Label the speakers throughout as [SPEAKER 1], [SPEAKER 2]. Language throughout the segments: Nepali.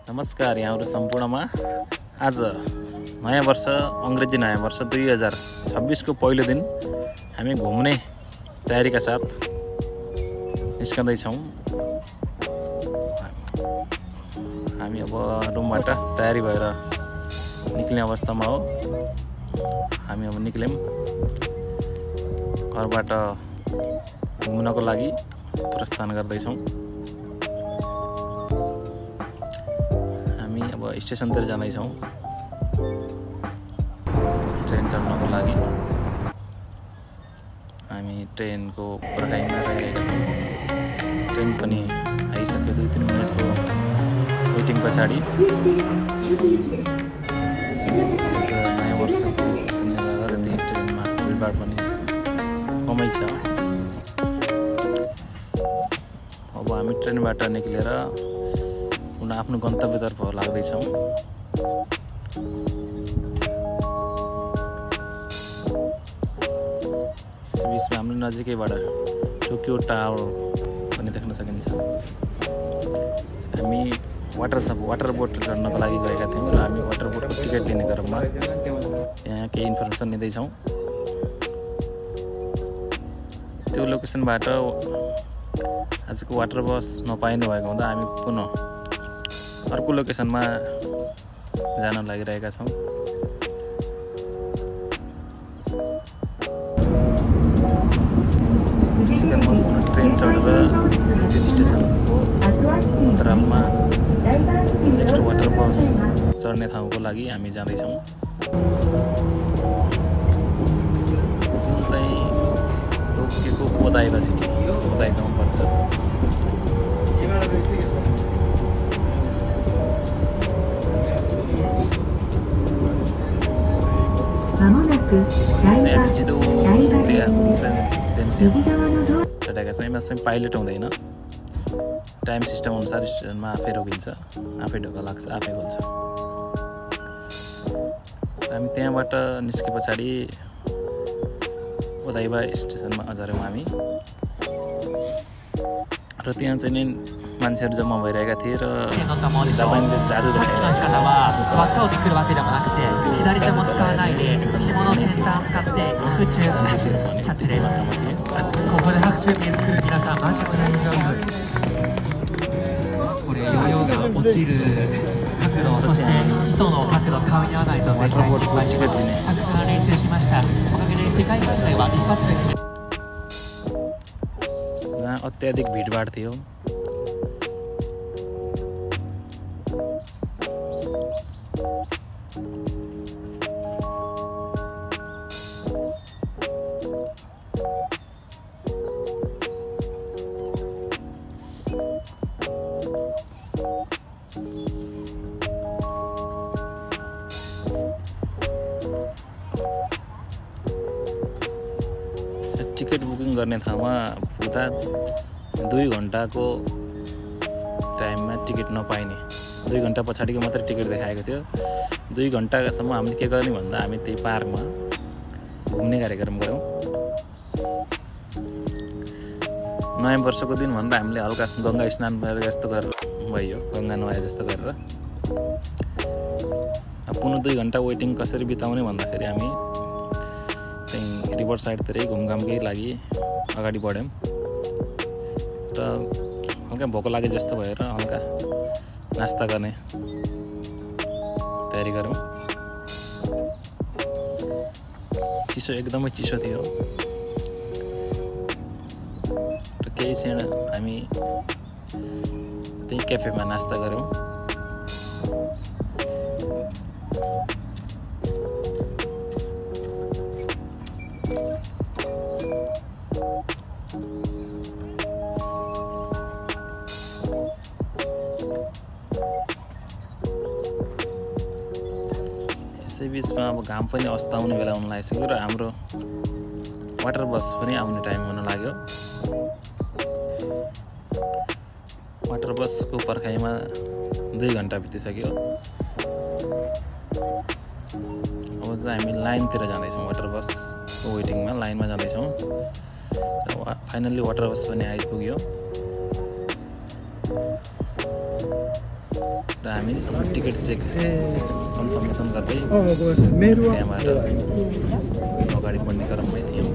[SPEAKER 1] नमस्कार यहाँहरु सम्पूर्णमा। आज नयाँ वर्ष अंग्रेजी नयाँ वर्ष 2026 को पहिलो दिन हामी घुम्ने तयारीका साथ निस्कँदै छौं। हामी अब रुमबाट तयारी भएर निक्लिने अवस्थामा हो। हामी अब निक्ल्यौं घरबाट घुम्नको लागि प्रस्थान गर्दै छौं। हामी अब स्टेशनतिर जाँदै छौं ट्रेन चढ्नको लागि। हामी ट्रेनको पर्खाइमा रहिरहेका छौं। ट्रेन पनि आइसक्यो। 2-3 मिनेटको वेटिङ पछाडि नयाँ वर्षको दिनले गर्दा त्यही ट्रेनमा भिडभाड पनि कमै छ। अब हामी ट्रेनबाट निक्लेर आफ्नो गन्तव्यतर्फ लाग्दैछौँ। बीचमा हाम्रो नजिकैबाट टोकियो टावर पनि देख्न सकिन्छ। हामी वाटर बोट चढ्नको लागि गएका थियौँ र हामी वाटर बोटको टिकट लिने क्रममा यहाँ केही इन्फर्मेसन लिँदैछौँ। त्यो लोकेसनबाट आजको वाटर बस नपाइनु भएको हुँदा हामी पुनः अर्को लोकेसनमा जान लागिरहेका छौं। ट्रेन चढेर स्टेसनको अन्तरालमा नेक्स्ट वाटर बस चढ्ने ठाउँको लागि हामी जाँदैछौँ। जुन चाहिँ टोकियोको ओदाइबा सिटी ओदाइ गाउँ पर्छ। यसमा चाहिँ पाइलट हुँदैन। टाइम सिस्टम अनुसार स्टेसनमा आफै रोकिन्छ, आफै ढोका लाग्छ, आफै खोल्छ। हामी त्यहाँबाट निस्के पछाडि ओदाइबा स्टेसनमा झर्यौँ हामी। र त्यहाँ चाहिँ नि मान्छेहरू जम्मा भइरहेका थिए र जापानले जादु अत्याधिक भिडभाड थियो। टिकट बुकिङ गर्ने ठाउँमा पुग्दा 2 घण्टाको टाइममा टिकट नपाइने। 2 घण्टा पछाडिको मात्रै टिकट देखाएको थियो। 2 घण्टासम्म हामीले के गर्ने भन्दा हामी त्यही पार्कमा घुम्ने कार्यक्रम गऱ्यौँ। नयाँ वर्षको दिन भन्दा हामीले हल्का गङ्गा स्नान जस्तो गरेर भयो, गङ्गा नुहाए जस्तो गरेर। पुनः 2 घण्टा वेटिङ कसरी बिताउने भन्दाखेरि हामी त्यही रिभर साइडतिरै घुमघामकै लागि अगाडि बढ्यौँ र हल्का भोक लागे जस्तो भएर हल्का नास्ता गर्ने तयारी गऱ्यौँ। चिसो एकदमै चिसो थियो र केही क्षण हामी त्यही क्याफेमा नास्ता गऱ्यौँ। यसै बिचमा अब घाम पनि अस्ताउने बेला हुन लागिसक्यो र हाम्रो वाटर बस पनि आउने टाइम हुन लाग्यो। वाटर बसको पर्खाइमा 2 घण्टा बितिसक्यो। अब चाहिँ हामी लाइनतिर जाँदैछौँ। वाटर बसको वेटिङमा लाइनमा जाँदैछौँ। फाइनल्ली वाटर बस पनि आइपुग्यो। र हामी टिकट चेक कन्फर्मेसन गर्दै त्यहाँबाट अगाडि बढ्ने क्रममै थियौँ।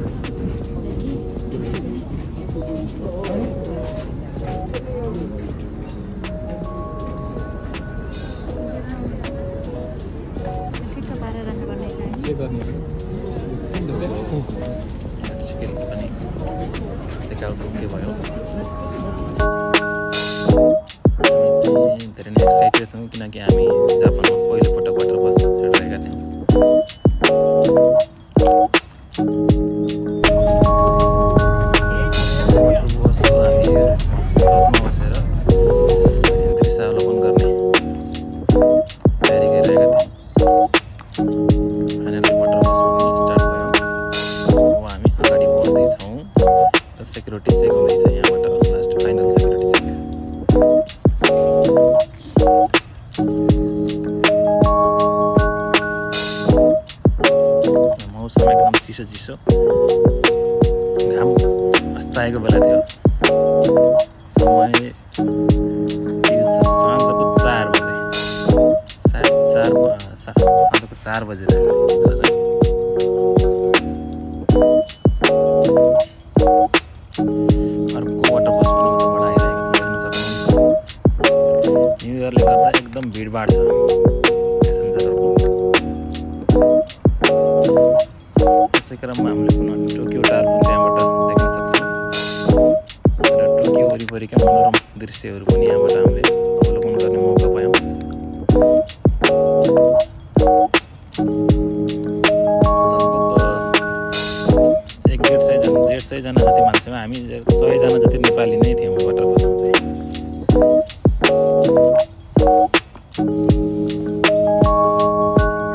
[SPEAKER 1] सिक्किम पनि देखाउ पुग्ने भयो। धेरै नै एक्साइटेड थियौँ किनकि हामी जापानमा पहिलोपटक वाटर बस चढिरहेका थियौँ। वाटर बसको हामी छतमा बसेर दृश्यावलोकन गर्ने तयारी गरिरहेका थियौँ। फाइनली वाटर बस पनि स्टार्ट भयो। अब हामी अगाडि बढ्दैछौँ र सेक्युरिटी चेक हुँदैछ यहाँबाट लास्ट फाइनल सेक्युरिटी चेक। मौसम एकदम चिसो चिसो, घाम अस्ताएको बेला थियो। समय साँझको 4 बजे, साँझको 4 बजे अर्को वाटर बस पनि उताबाट आइरहेको छ, देख्न सक्नुहुन्छ। न्यु इयरले गर्दा एकदम भिडभाड छ पेसेन्जरहरूको। त्यसै क्रममा हामीले पुनः टोकियो टावर पनि त्यहाँबाट देख्न सक्छौँ र टोकियो वरिपरिका मनोरम दृश्यहरू पनि यहाँबाट हामीले अवलोकन गर्ने मौका पायौँ। लगभग 150 जना जति मान्छेमा हामी 100 जना जति नेपाली नै थियौँ वाटर बसमा चाहिँ।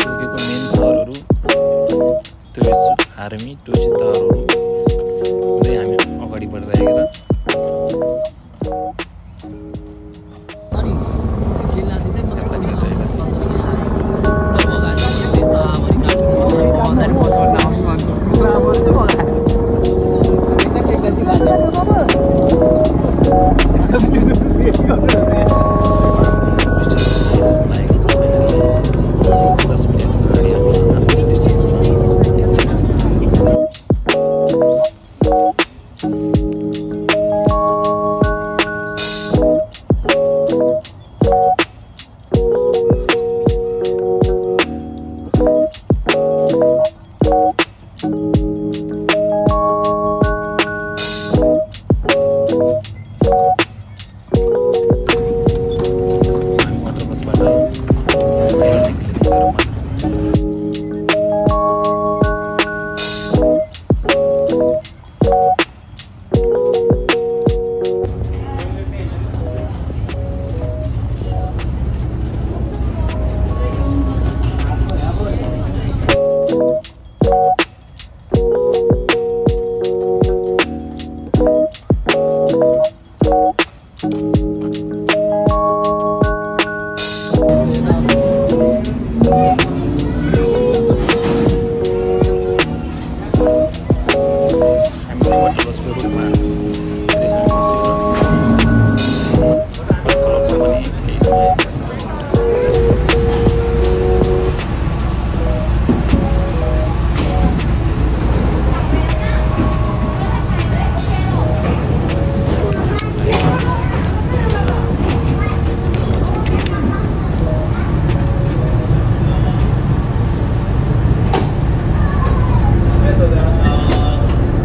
[SPEAKER 1] टोकियोको मेन सहरहरू त्योइसु, हारमी, टोयोसिताहरू हुँदै हामी अगाडि बढिरहेका।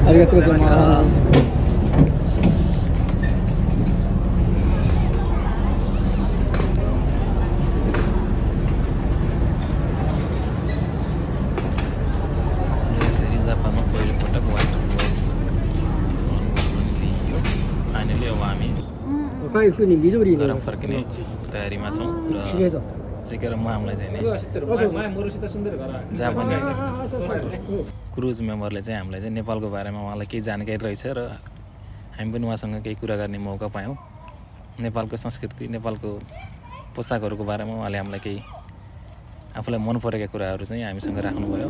[SPEAKER 2] Arigatou gozaimasu.
[SPEAKER 1] जापानमा पहिलोपटक वाटर बस थियो। फाइनली अब हामी गरम फर्किने तयारीमा छौँ र सिकेर हामीलाई चाहिँ जापानिज क्रुज मेम्बरले चाहिँ हामीलाई चाहिँ नेपालको बारेमा उहाँलाई केही जानकारी रहेछ र हामी पनि उहाँसँग केही कुरा गर्ने मौका पायौँ। नेपालको संस्कृति, नेपालको पोसाकहरूको बारेमा उहाँले हामीलाई केही आफूलाई मन परेका कुराहरू चाहिँ हामीसँग राख्नुभयो।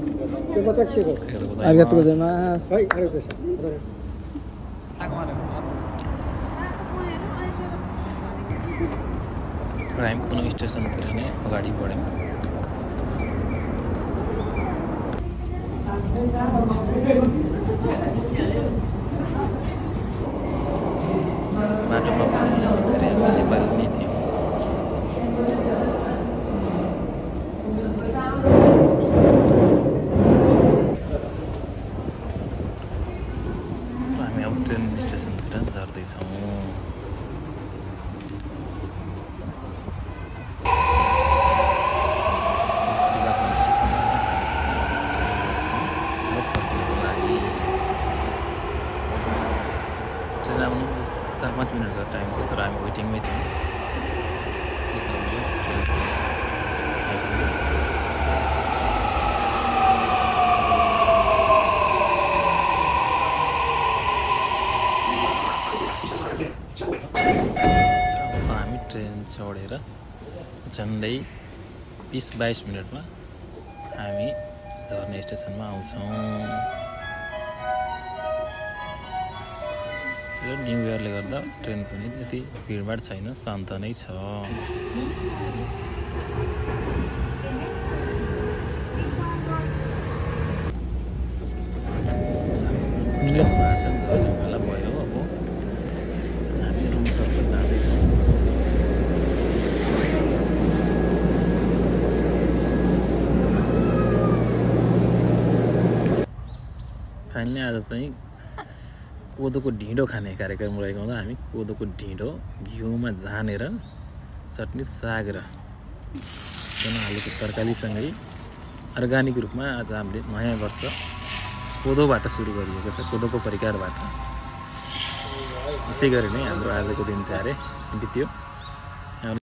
[SPEAKER 1] हामी कुनै स्टेसनतिर नै अगाडि बढ्यौँ। बाटोमा पनि धेरै जस्तो नेपाली नै थियो। हामी अब ट्रेन स्टेसनतिर झर्दैछौँ। ट्रेन आउनु 4-5 मिनटको टाइम थियो, तर हामी वेटिङमै थियौँ। हामी ट्रेन चढेर झन्डै 20-22 मिनटमा हामी झर्ने स्टेसनमा आउँछौँ। यो न्यु इयरले गर्दा ट्रेन पनि त्यति भिडभाड छैन, शान्त नै छ। झर्ने बेला भयो। अब हामी रुमतर्फ जाँदैछौँ। फाइनली आज चाहिँ कोदोको ढिँडो खाने कार्यक्रम रहेको हुँदा हामी कोदोको ढिँडो घिउमा झानेर चटनी साग र आलुको तरकारीसँगै अर्ग्यानिक रूपमा आज हामीले नयाँ वर्ष कोदोबाट सुरु गरिएको छ, कोदोको परिकारबाट। यसै गरी नै हाम्रो आजको दिन चाहिँ बित्यो।